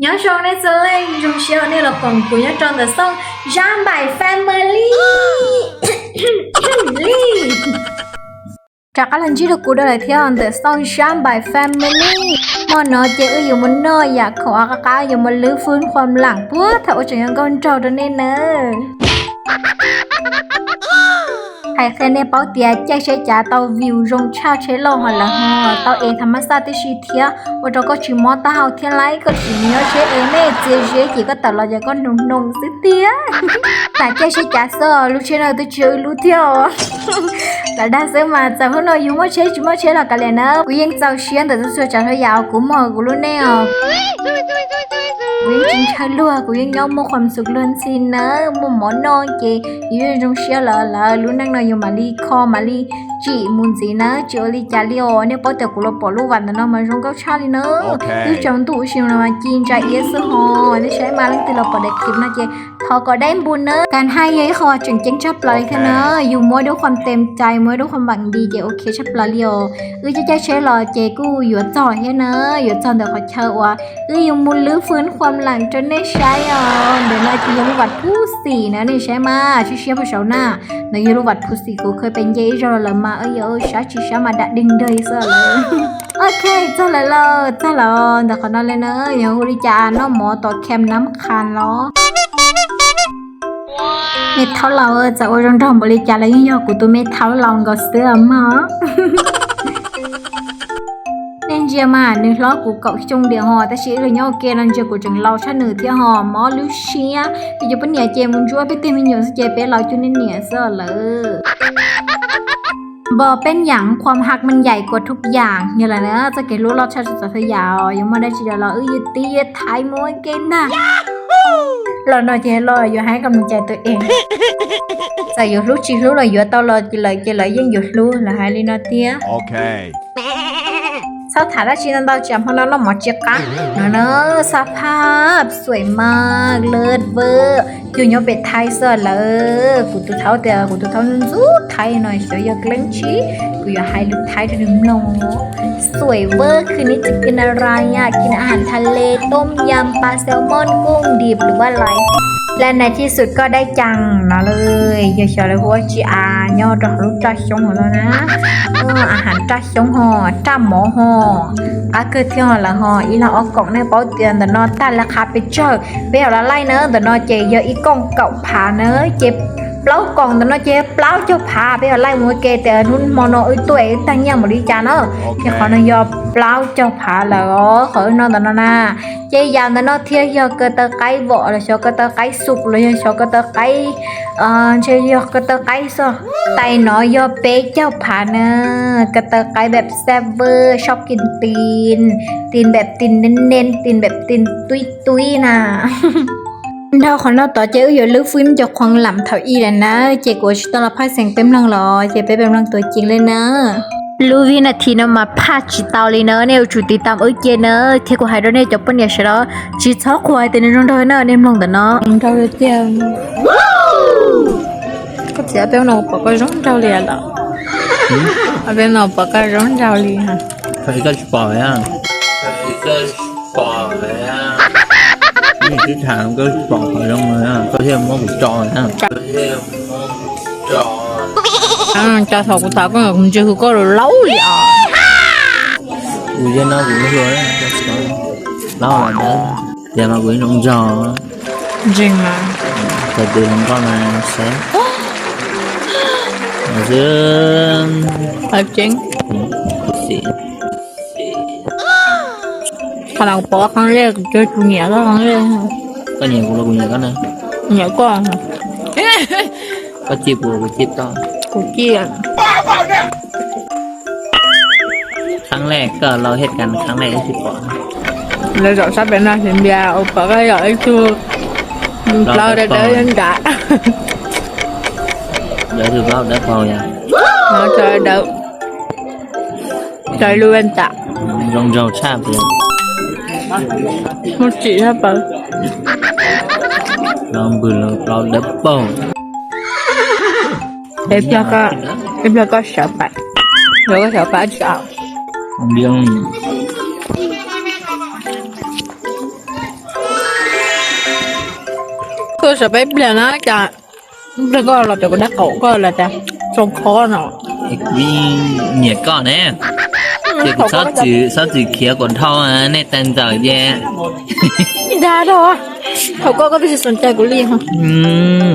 Nyob zoo nej txhua leej, zoo siab uas nej los koom kuv nyob rau ntawm xooj Zab Npaim Family li. Rov qab los ntsib rau kuv dua lawm thiab ntawm xooj Zab Npaim Family. Hmo no ces wb yuav mus noj yam khoom qab qab, yuav mus lwb fwb khuam lam puag thaum ua tseem yuav nkauj nraug rau nej nawb. Hais qhia nej paub tias caij tsheb cav tau view zoo tshaj tsheb loj ho lawm ho tau es tham mas xaj tib si thiab ua rau koj tsis mob taub hau thiab laiv, koj tsis nyob tsheb es nej txias ziab ces koj tawm los ces koj hnoos hnoos xwb tiag. Lam caij tsheb cav xwb, lub tsheb no twb tsis yog wb lub thiab os. Lam dag xwb mas txawm hnub no yus muaj tsheb tsis muaj tsheb los kav liam na, kuv yeej txaus siab ntawm txhua tsav txhua yam uas kuv muaj kuv lub neej os. Kuv yeej tsis ntshaw luag, kuv yeej nyob muaj khuam xum luag ntxhi nawb, muaj mov noj ces yus yeej zoo siab lawm. Lub neej no yus mam li kho mam li tsim mus ntxiv na, tsis ua li cas li os. Nej paub tias kuv los pom lub vam ntawm no mas zoo nkauj tshaj li na. Twb tsaus ntuj ua si no mas ci ntsa iab xwb ho. Nej saib mas leej twg los pom daim clip no ces thov kom dai npus na. Kas haj yog ib qho tseem ceeb tshaj plaws li thiab na. Yus muaj ib lub khuam tem cai, muaj ib lub khuam vam nti ces ok tshaj plaws li os. Wb caij caij tsheb los ces kuj yuav txog thiab na, yuav txog ntawm qhov chaw uas wb yuav mus lwb fwb khuam lam rau nej saib os. Ntawm no ces yog lub vam phub xim na, nej saib mas sib siab puag saud na. Ntawd yog lub vam phub xim kuv khaws pes nce ib zaug lawm mas, yog sab tsis sab mas dam deg nrag xwb lawm. Ok, txog lawm lauj, txog lawm ntawm qhov no li na, yog hu li cas noj mov tom Kham Nam Kham los. Me thaub laus txawm ua zoo nraug npaum li cas los yeej yog kuv tus me thaub laus nkaus xwb mog. Nej ntsia mas nws hlob kuv kaum xyoo diam ho, tab sis wb los nyob ua ke no ntsia kuv tseem laus tshaj nws thiab ho, mob lub siab. Peb cov poj niam ces mus ntsuab peb tej me nyuam xwb ces peb laus cuag nej niam xwb lawm. Npog peb yam khuam hak me yaim kuas thuj yam yog lawm na, txoj kev hlub loj tshaj txhua tsav txhua yam os. Yuav muaj dab tsi los wb yuav tib yuav thaiv mus ua ke ntag. Los no ces los yuav hais kom nws cais tus es, txawm yuav hlub tsis hlub los yuav tau los lawm ces lawv yeej yuav hlub, lawv hais li no thiab. Txhob tham dab tsi ntau ntau, tsam hmo no noj mov tsis qab no na. Xab phaj xuaim mag lawv vwm cuag nyob pem Thaib xwb lawm. Kuv tus thaub tias kuv tus thaub ntxub Thaib no xyov yog leej tsis, kuv yuav hais lus Thaib rau nws mloog. Xuaim vwm khwv ni tsis kis na ra ya kis na has tha le tom yam pa xeo moj kuj ntim lwm vaj lais. Lab nais thib xwm koj dai cas no lawm, yog xyov lawv hu ua tsi as, nyob rau hauv lub raj xyoob hauv no na. Ahav raj xyoob ho, raj mov ho, qab kawg thiab ho lawm ho. Ib los ob koom nej paub tias ntawm no tag lawv qhav pes tsawg, peb yog los laij na, ntawm no ces yog ib kooj kaum phav na, ces plaub koom ntawm no ces plaub caug phav, peb yog laij mus ua ke tias hnub hmo no wb tuaj wb tag nyiaj npaum li cas na. Ces qhov no yog plaub caug phav lawm os, qhov wb noj ntawm no na. Ces yam ntawm no thiaj yog ko taw qaib vom los xyov ko taw qaib xum los yog xyov ko taw qaib, ntshe yog ko taw qaib xwb. Tais no yog peb caug phav na, ko taw qaib npem xab vwm soj kis tis, tis npem tis nees nees, tis npem tis tub tub na. Dhau qhov no tod ces wb yuav lub fwb cov khuam lam thaum ub lawm na, ces kuv tsis tau los phaj xeem peb mloog los ces peb peb mloog tuam ceeb li na. Lub vib nas this no mas phaj tsis tau li na, nej yuav tsum tiv tam wb cev na, thiab kuv hais rau nej cov poj niam sawv daws tsis txhob qhuas hais tias nws zoo nraug na, nej mloog ntawm no. Nraug tiag. Koj txiv, peb no pom koj zoo nraug li lawm. Peb no pom koj zoo nraug li. Koj tsis pom, koj tsis pom, koj tsis pom qhov zoo, koj thiaj muab kuv tso na. Tso thaum kuv tham koj kuv ntsia hwv koj laub li os. Kuv yog no kuv hluas, laub los dawb, yog mas kuv zoo zog. Ntseeg mas. Txog twg los nkauj mas saib. Xwb. Tseeb. Qhov no kuv pom koj qhov lej, kuv tus nyiam koj qhov lej. Koj nyiam kuv los kuv nyiam koj na. Nyiam koj. Koj cim kuv, kuv cim koj. Kuv cim. Qhov lej koj los het kan qhov lej wb tsis pom. Lawv zaum sab pem no xwb ntiag, ua pom koj zaum ib tug plaub dawb dawb nram. Dawb tus plaub dawb paug yog. Dawb, dawb lub ntam. Zoo nraug tshaj plaws. Muaj tsim tshaj plaws. Los npws los plaub dawb paug. Ib pliag koj sawv pais, ib pliag koj sawv pais tsis. Rau peb pliag na cas, pliag koj los rau kuv dab qaum koj los cas, zoo kho no. Kuv yeej nyiam koj ne, ces kuv txhob txwm khiav kom dhau nej tag ntxawm ces. Dag dhau, thaum koj koj twb tsis xom cai kuv li.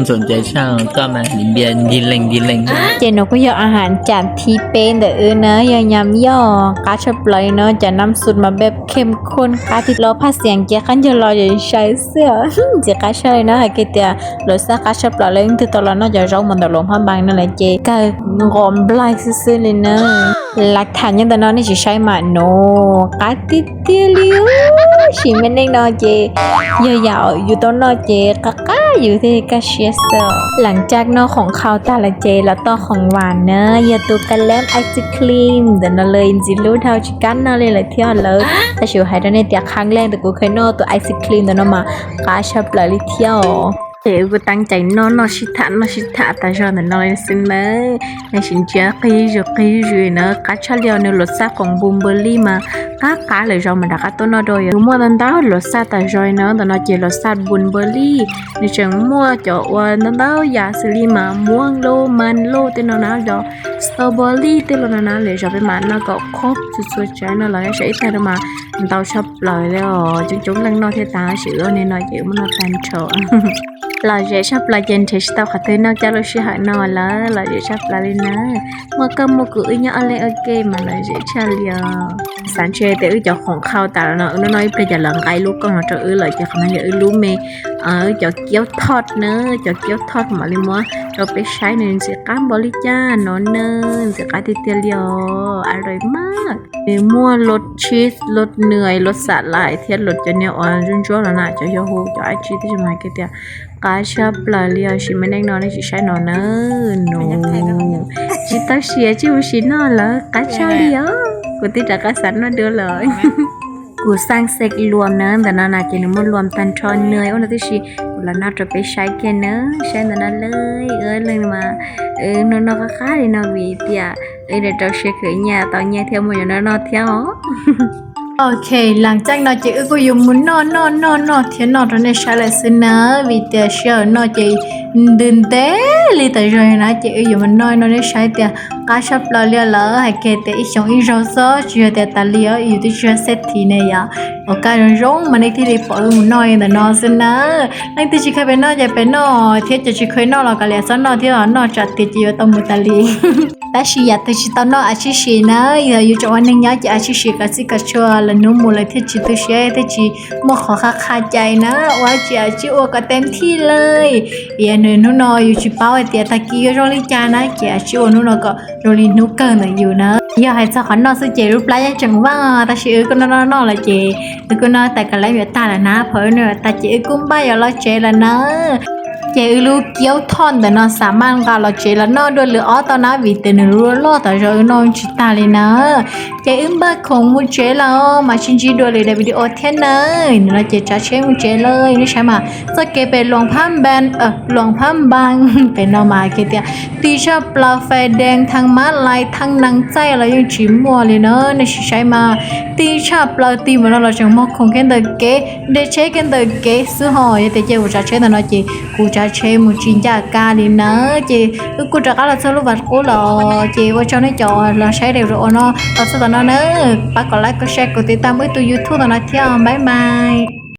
Xom cai tshaj koj mas lim npias nkig leeg nkig leeg. Ces no kuj yog a has cam thib peb ntawm wb na, yog nyam yoj qab tshaj plaws li no, cov nam xus mas npej khem khuj qab tiag los phaj xiam ces qab ncaug los yam sai xwb, ntxim qab tshaj li na. Hais kiag tias luam xaj qab tshaj plaws li, leej twg tau los noj cov zaub mus ntawm luam phab npas no lawm ces kawg nqos nplaig xwb xwb li na. Lav tham nyob ntawm no nej tsis saib mas no, qab tiag tiag li. Sim me neej no ces yog yam yus tau noj ces qab qab yus thiaj kaj siab xwb. Lam caj noj khoom khau tag lawm ces los toj khoom vam na, yog tus ka leb ice cream ntawm no lawm ntxim hlub dhau tsis kam noj li lawm thiab lawm. Tab sis hais rau nej tias qhab leej ntawm kuv kheev noj tus ice cream ntawm no mas qab tshaj plaws li thiab os. Ces wb kuj teeb cai noj noj sib tham noj sib tham tas zog ntawm no li xwb nawb. Nej sim ntsia qig zuj qig zus na, qab tshaj li os, nws luam xaj khoom npu npw li mas qab qab lawm zog mas rov qab tuaj noj dua. Yog muaj ntau ntau luam xaj tas zog no, ntawm no ces luam xaj npu npw li, nws tseem muaj cov uas ntau ntau yam xws li mas muab lauj mas lauj tej no na, cov strawberry tej los no na, lawm zog peb mas noj kom khob txhua txhua tsav no los saib ib tag rau mas ntau tshaj plaws li os. Coob coob leej noj thiab tas sis wb ne no ces wb muab noj tag nrho. Lom zem tshaj plaws ces nrhiav tsis tau qhov twg noj coj lub sij hawm no lawm, lom zem tshaj plaws li na. Muaj koj muaj kuv wb nyob ob leeg ua ke mas lom zem tshaj li os. Xav ntshe tias wb cov khoom khau tas los no wb noj noj ib pliag ces lawv nqa ib lub koj no rau wb lawm ces qhov no yog wb lub me, wb cov kiaub thoj na, cov kiaub thoj mam li muab rau peb saib nws ntxim qab npaum li cas no na, ntxim qab tiag tiag li os, a lais maj. Nws muaj luam cheese, luam nws, luam xav lais thiab luam cov niag uas ntsuab ntsuab los na, cov yau hu cov ab tsi tib si mas hais kiag tias qab tshaj plaws li os. Sim me neej no nej sim saib no na, no tsis tau siav tsis mus sim noj lawm, qab tshaj li os. Kuv twb rov qab xav noj dua lawm. Kuv xaj xeem luam na, ntawm no na ces nws muaj luam tag nrho nws ua no tib si, kuv los noj rau peb saib kiag na, saib ntawm no lawm, leej mas noj noj qab qab li no vim tias wb rau siab khwv nyiaj tau nyiaj thiab muaj cov noj noj thiab os. Ok, lam caj no ces wb kuj yuav mus noj noj noj noj thiab noj rau nej saib lawm xwb na, vim tias sij hawm noj ces ntws ntev li tas zog na, ces wb yuav mus noj no nej saib tias qab tshaj plaws li lawm. Hais kiag tias ib xyoos ib zaug xwb tsis yog tias tas li os, yus twb tsis yog xeb thim ne yom. Ua kaj zoo zoo mas nej thiaj li pom wb mus noj li ntawm no xwb na. Leej twg tsis kheev pem noj ces pem noj thiab, cov tsis kheev noj los kav liam txhob noj thiab, noj tsam tias ces yuav tau mus tas li. Tab sis yam twg tsis tau noj a tsib sim na, yog yus tseem ua neeg nyob ces a tsib sim kav txij kav tsuag lawm hnub mus lawm thiaj tsis tu siab thiaj tsis muaj qhov qha qha cai na, ua tsis a tsib ua kom tev thij lawm. Yog nws hnub no yus tsis paub hais tias tag kis yuav zoo li cas na ces a tsib ua hnub no kom zoo li hnub kawg ntawm yus na. Yog hais txog qhov noj xwb ces lub plab yeej tseem vaj, tab sis wb kuj noj noj noj lawm ces wb kuj noj tas kav lab yuav tag lawm na, phom wb noj tas ces wb kuj npaj yuav los tsev lawm na. Ces wb lub kiaub thoj ntawm no xam maj nqa los tsev los noj dua lwm ob tau na, vim tias nws lub loj tas zog wb noj tsis tag li na. Ces wb npaj khoom mus tsev lawm mas sib ntsib dua lwm daim video thiab na. Nim no ces tsav tsheb mus tsev lawm, nej saib mas txoj kev pem Luam Phab Npas, Luam Phab Npas pem no mas hais tias ti tshaj plaws, fais dees, thaj mab lais, thaj nees txaij los yeej tsis muaj li na. Nej sim saib mas ti tshaj plaws, ti mus no los tseem muag khoom kiag ntawm kev, de tsheb kiag ntawm kev xwb ho. Yog tias cia kuv tsav tsheb ntawm no ces kuv tsav tsheb mus tsis ncaj kab li na. Ces wb kuj rov qab los txog lub vaj qub los ces ua tsaug nej cov los saib daim video no los txog tom no na. Pab kom like, kom share, kom tiv tam wb tus YouTube tom no thiab, bye bye.